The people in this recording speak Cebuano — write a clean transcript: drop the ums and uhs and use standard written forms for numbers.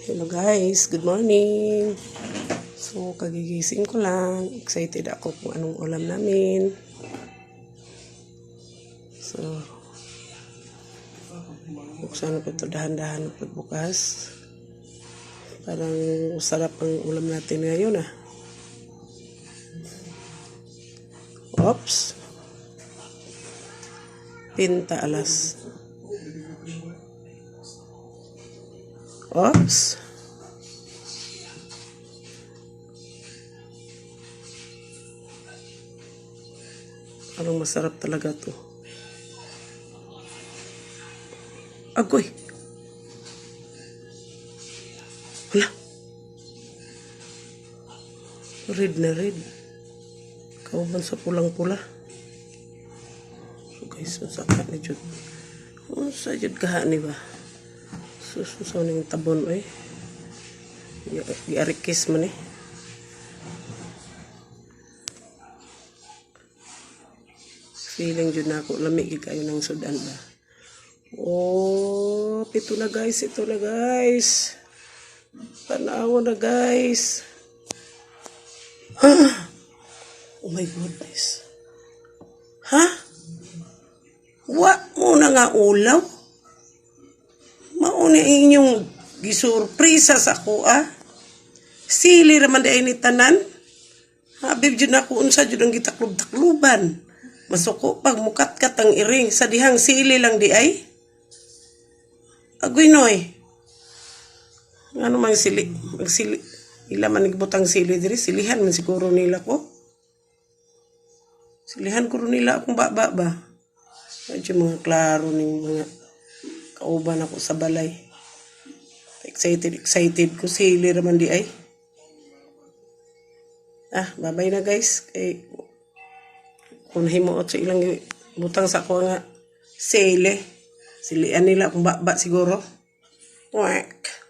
Hello guys, good morning. So, kagigising ko lang. Excited ako kung anong ulam namin. So, buksan ko ito dahan-dahan pagbukas. Parang sarap ang ulam natin ngayon ah. Oops. Pinta alas. Oops. Parang masarap talaga to. Agoy. Hala. Red na red. Kauban sa pulang-pula. So guys, unsa ka ni jud? Unsa jud kaha ni ba? Sus, unsa ning tabon oy? Giarikis man eh. Feeling jud na ako lami gid kayo ng sudan ba. Oh, ito na guys, ito na guys. Tanawa na guys. Ah! Oh my goodness. Ha? Wa mo na nga ulaw? Mauna inyong gisurpresa sa ako ah. Sili raman di ni tanan. Habib jud ako unsa jud ang gitaklob-takluban. Masuko pag mukat-kat ang iring sa dihang sili lang di ay. Agoy noy. Ano man sili, magsili. Ila man nagbutang sili diri, silihan man siguro nila ko. Silihan ko rin nila akong baba ba. Medyo mga klaro ning mga kauban ako sa balay. Excited, excited ko sili raman di ay. Ah, babay na guys. Kay kung himuot sa ilang butang sa ako nga sili. Silian nila akong baba siguro. Wak.